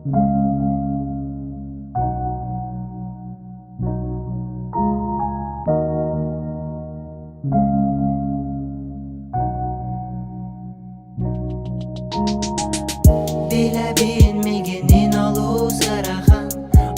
Билэбин мигинин олус ыарахан,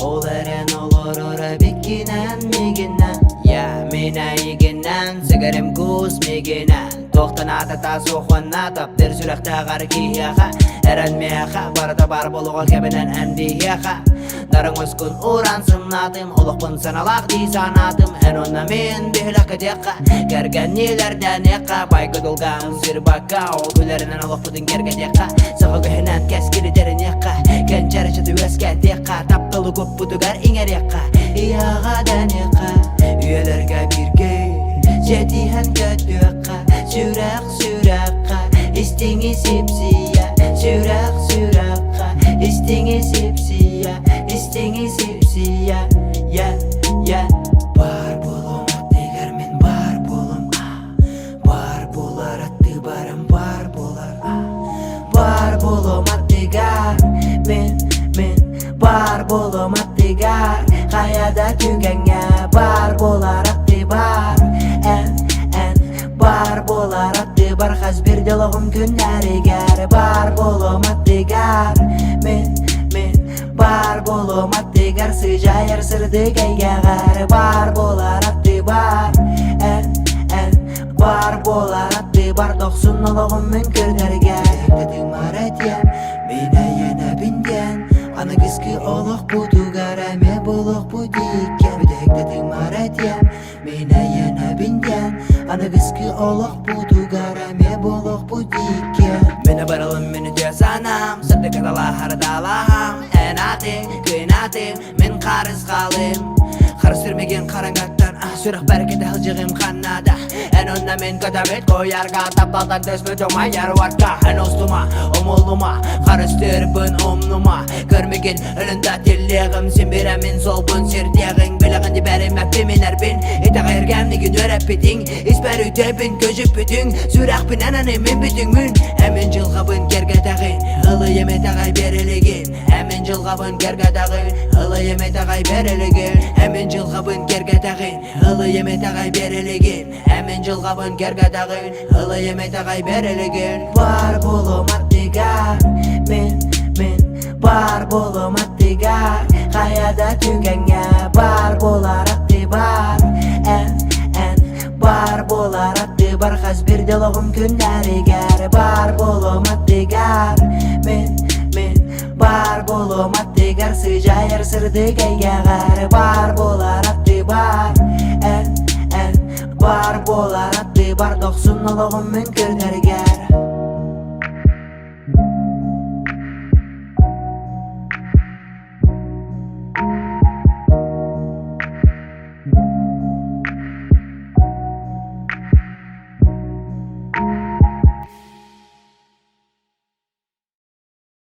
ол эрэн олорор эбиккинэн мигинэн. Я мин эйигинэн, сэгэрим куус мигинэн. Туохтан аатата суохуонна таптыр сүрэхтээҕэр киһиэхэ Эрэн миэхэ, барыта бар болуҕа кэбинэн эн биһиэхэ Дарыҥ ускун уран сымнаатым, олохпун саналаах дии санаатым Эн онно мин биһилэххэ диэххэ, кэргэнниилэрдэниэххэ Байгы дулгаан сырбакка, ол күлэринэн олохпутун кэргэтиэххэ Саха көһүнэн кэскили тэриниэххэ, кэнчэри үөскэтиэххэ Тапталы куппутугар иҥэриэххэ, ийэҕэ дэниэххэ Үйэлэргэ бииргэ сиэтиһэн көтүөххэ, сүрэх сүрэххэ истиҥи сипсийэ, сүрэх сүрэххэ истиҥи сипсийэ, истиҥи сипсийэ, я я Бар буолуом аттыгар мин бар буолуом бар буолар аттыбарым бар буолар бар буолуом аттыгар мин мин бар буолуом аттыгар хайа да түгэҥҥэ бар буолар аттыбар эн эн бар буолар аттыбар хас биирдии олоҕум күннэригэр бар буолуом аттыгар мин мин бар буолуом аттыгар сыдьаайар сырдык эйгэҕэр бар буолар аттыбар эн эн бар буолар аттыбар дохсун олоҕум мин күннэригэр тыымар этиэм мин эйэнэбин диэн аныгыскы олохпутугар эмиэ буолуохпут иккиэн бүтэһикте тыымар этиэм мин эйэнэбин диэн аныгыскы олохпутугар эмиэ буолуохпут иккиэн Мин барылым мин үтүө санаам сырдык даалаһам эн атыҥ күн атым мин харыс хаалым Харыс үрмеген хараңаттан сүрэх бәрекеті хылжығым ханнада Эн онна мен көтөбүт куйарга тапталтан түспүт умайар уорка Эн устума умуллума харыс түрбүн умнума Көрмеген өлүнда тиллиэҕим син биэрэмин суолбун сирдиэҕиҥ Билэҕин бэримэппин мин эрбин Итэҕэйэргэм үөрэппитиҥ Испэр үтүөбүн көдьүппүтүҥ Сүрэхпинэн аны мин бүтүҥмүн Эмин дьылҕабын кэргэтэҕин Ылыйым итэҕэй биэрилигин Эмин дьылҕабын кэргэтэҕин Ылыйым итэҕэй биэрилигин Эмин дьылҕабын кэргэтэҕин Ылыйым итэҕэй биэрилигин Эмин дьылҕабын кэргэтэҕин Ылыйым итэҕэй биэрилигин Бар буолуом аттыгар Мин, мин бар буолуом аттыгар Хайа да түгэҥҥэ бар буолар аттыбар Эн, эн бар буолар аттыбар Хас биирдии олоҕум күннэригэр бар буолуом аттыгар Мин, мин бар буолуом аттыгар Сыдьаайар сырдык эйгэҕэр бар буолар аттыбар Эн, эн бар буолар аттыбар Дохсун олоҕум мин күннэригэр.